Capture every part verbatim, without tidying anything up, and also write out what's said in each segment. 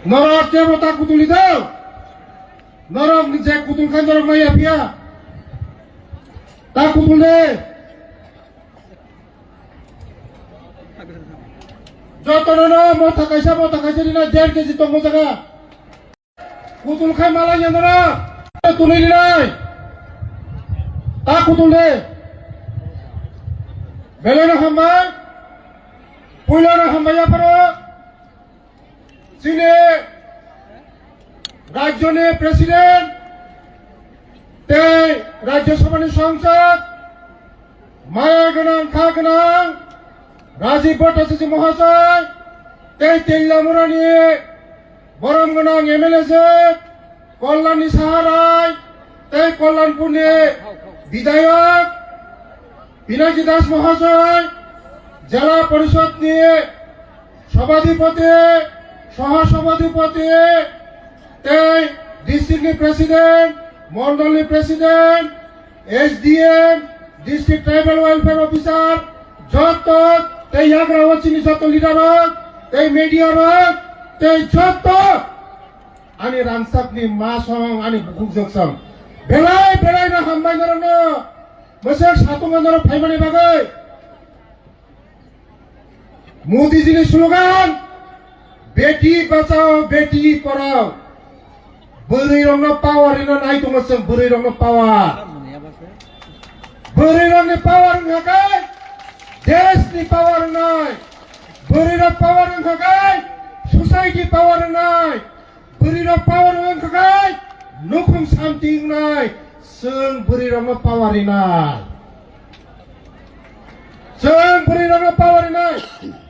Norok kebo ta kutuli do. Norok je kutul khan norok maya pia. Ta kutul de. Jotono no motha kaisa, motha kaisa rina der keji tongo jaga. Kutul khai mala yandana. Tunui rinai. Ta kutul de. Belai no hambai. Puila no hambai apharo. Chini Rajyoni President tei Rajya Sabhani Sangsad, maya gwnang, kha gwnang Rajiv Bhattacharya Mahasai tei Teliamurani borom gwnang M L A se Kalyanni Saharai tei Kalyanpurni Bidhayok Pinaki Das Mahasai, Jela Parishadni Sabhadipati, Soho Sabhadipati, tei District ni President, Mondol ni President, S D M, District Tribal Welfare Officer, joto tei yagra o chini joto leader rok, tei media rok, tei joto ani rangchak ni ma song, ani bukhuk jok song. Belai, belai no hambai norok no, mwswk satung norok phaimani bagwi. Modi ji ni slogan, "Beti bachao, beti padhao." Bwrwi rok no power rina nai tongo chwng, bwrwi rok no power. Bwrwi rok ni power wngkha khe desh ni power wngnai. Bwrwi rok power wngkha khe society power wngnai. Bwrwi rok power wngkha khe nukhung santi wngnai. Chwng bwrwi rok no power rinai. Chwng bwrwi rokno power rinai.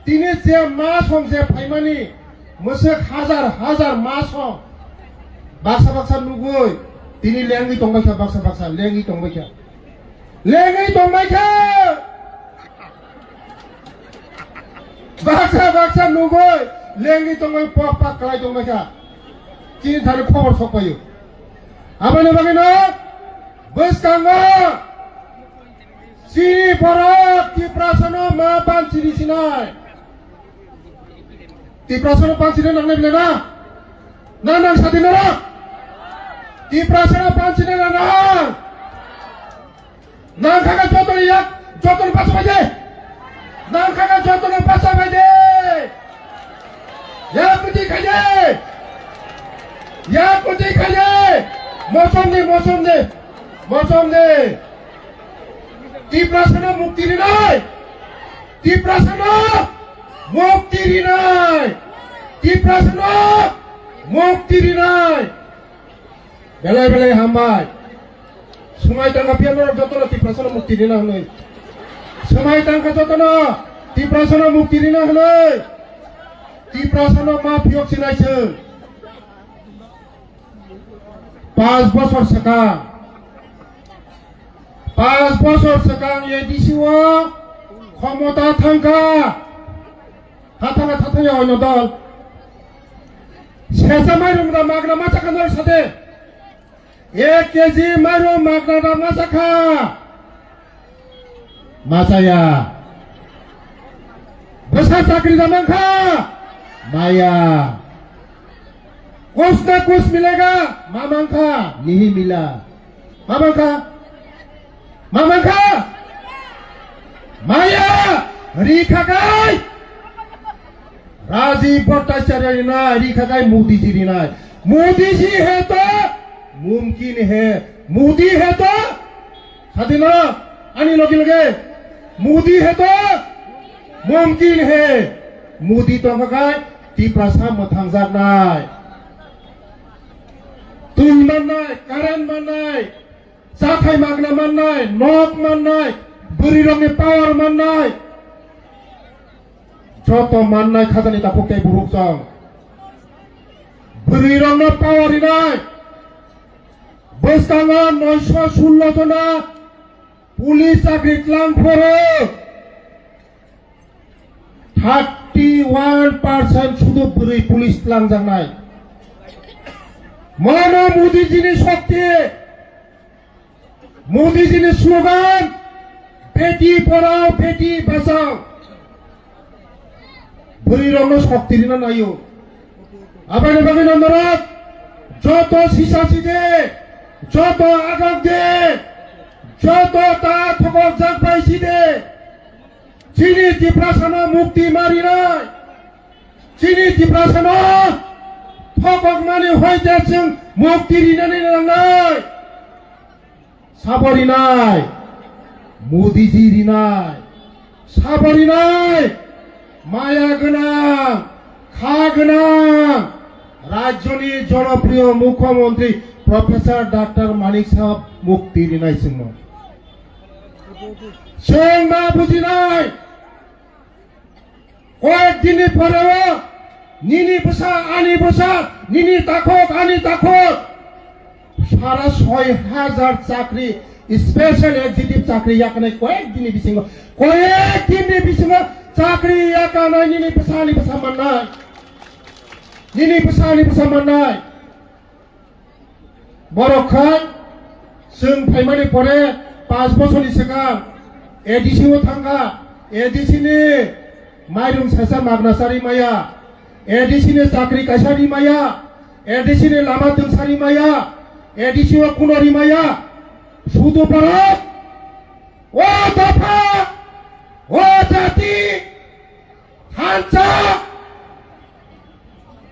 Tini je ma song je phaimani, mwswk hajar hajar ma song baksa baksa nugwi tini lengwi tongbaikha, baksa baksa lengwi tongbaikha. Lengwi tongbaikha. Baksa baksa nugwi lengwi tongbai pok pak kwlai tongbaikha. Chini thani khobor sokpaio. Aboni bagwino bwskango chini borok Tiprasano ma banchini sinai. Tiprasano banchini nangnai bile na? Na nang sadi norok? Tiprasano banchini na nang? Nang kha kha joto ni yak, joto ni basa bai de. Nang kha kha joto ni basa bai de. Yak kwtwi khai de. Yak kwtwi khai de. Mosom de, mosom de. Mosom de. Tiprasano mukti rinai. Tiprasano mukti rinai. Tiprasano mukti rinai. Belai belai hambai. Swmai tangkha phiya norok jotono Tiprasano mukti rina hwnwi. Swmai tangkha jotono Tiprasano mukti rina hwnwi. Tiprasano ma phiyok sinai chwng. Panch bosor swkang. Panch bosor swkang A D C o khomota thangkha. Tha thangkha, tha thangya oino dol. Sesa mairum da magna ma chakha norok sade. Ek K G mairum magna da ma chakha. Ma chaya. Bwsa chakri da mankha. Maya. Kuch na kuch milega. Ma mankha. Nahi mila. Ma mankha. Ma mankha. Maya. Ri khakai. Rajiv Bhattacharya rinai, ri khakai Modi ji rinai. Modi ji hai to mumkin hai. Modi hai to, sadi na, ani loge loge. Modi hai to mumkin hai. Modi tong khakai Tiprasa mwthangjaknai. Twi mannai, current mannai. Chathai magna mannai, nok mannai, bwrwi rokni power mannai, joto mannai khajani takhuk tei buhruk chwng. Bwrwi rokno power rinai. Bwskango noisho sullo jona police chakri tlang phoro. Thirty one percent sudu bwrwi police tlangjaknai. Mono Modi jini shokti, Modi jini slogan, "Beti padhao, beti bachao." Bwrwi rokno shokti rina naio. Aboni bagwi norok joto sisa side, joto agak de, joto ta thokok jak bai side, chini Tiprasano mukti marinai, chini Tiprasano thokok mani hoite chwng mukti rinani nangnai. Sabo rinai, Modiji rinai, sabo rinai, maya gwnang, kha gwnang, rajyoni jonopriyo mukhyamantri Professor Doctor Manik Saha mukti rinai chwngno. Chwng ma bujinai, koyek dinni pore o nini bwsa, ani bwsa, nini takhuk, ani takhuk. Sara soi hajar chakri, special executive chakri yakanai koyek dinni bisingo, koyek dinni bisingo chakri yakanai nini bwsa, ani bwsa mannai. Nini bwsa, ani bwsa mannai. Borok khai chwng phaimani pore panch bosorni swkang A D C o thangkha, A D C ni mairum saisa magna chari maya, A D C ni chakri kaisa ri maya, A D C ni lama twngsa ri maya, A D C o kuno ri maya, sudu borok, o dopha, o jati, thansa,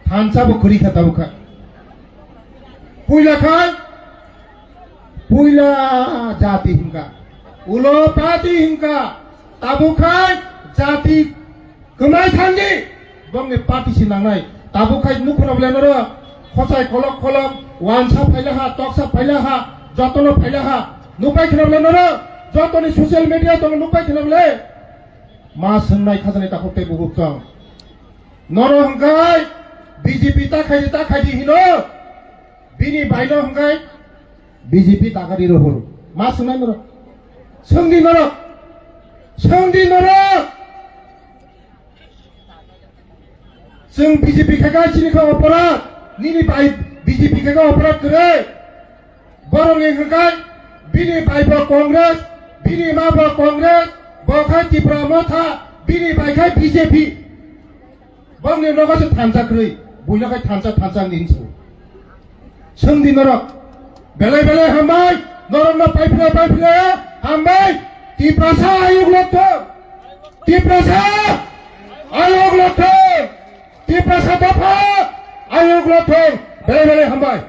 thansa bo kwrwi kha tabuk kha. Puila khai, puila jati himkha, ulo party himkha, tabuk khai jati kwmai thangdi, bongni party si nangnai. Tabuk khai nukhuna bole noro, khosai kolok kolok, wansa phaila ha, toksa phaila ha, jotono phaila ha, nukbai khna bole noro, jotoni social media tongo nukbai khna bole. Ma swngnai khajani takhuk tei bukhuk chwng. Nono hwnkhe B J P ta khaidi, ta khaidi hino. Bini baino hwnkhe B J P dagari rohor. Ma swngnai norok. Swngdi norok. Swngdi norok. Chwng B J P khe kha chini khe oporad. Nini bai B J P khe kha oporad kwrwi. Borokni hwnkhe bini bai bo Congress, bini ma bo Congress, bo khai Tipra Motha, bini bai khai B J P. Bongni nogo se thansa kwrwi, buino khai thansa, thansa wngdi hinsu. Swngdi norok, belai belai hambai, norokno paiphle paiphle hambai, Tiprasa ayuk lokthong, Tiprasa ayuk lokthong, Tiprasa dopha ayuk lokthong, belai belai hambai.